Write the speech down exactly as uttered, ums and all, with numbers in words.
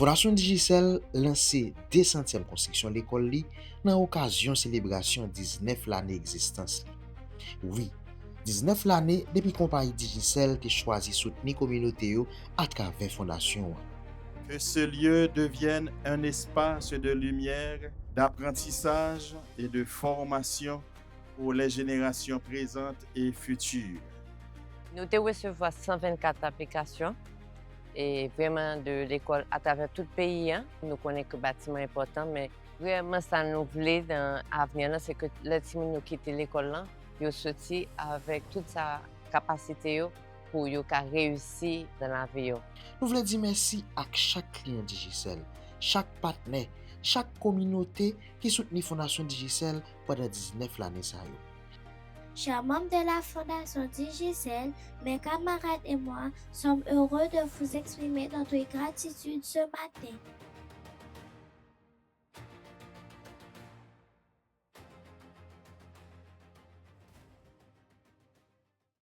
Fondasyon Digicel lanse de santyèm konstriksyon lekòl li nan okazyon selebrasyon diznèf lane egzistans li. Wi, diznèf lane depi konpayi Digicel te chwazi soutni kominote yo atravè fondasyon an. Que ce lieu devienne un espace de lumière, d'apprentissage et de formation pour les générations présentes et futures. Nou te resevwa san vennkat aplikasyon e vrèman de lekòl atravè tout peyi an. Nou konnen ke batiman enpòtan, men vrèman sa nou vle nan avni an, se ke lè timoun yo kite lekòl lan, yo soti avèk tout sa kapasite yo pou yo ka reyisi nan lavi yo. Nou vle di mèsi ak chak kliyan Digicel, chak patnè, chak kominote ki soutni Fondasyon Digicel pandan diznèf lane sa yo. Chers membres de la Fondation Digicel, mes camarades et moi sommes heureux de vous exprimer notre gratitude ce matin.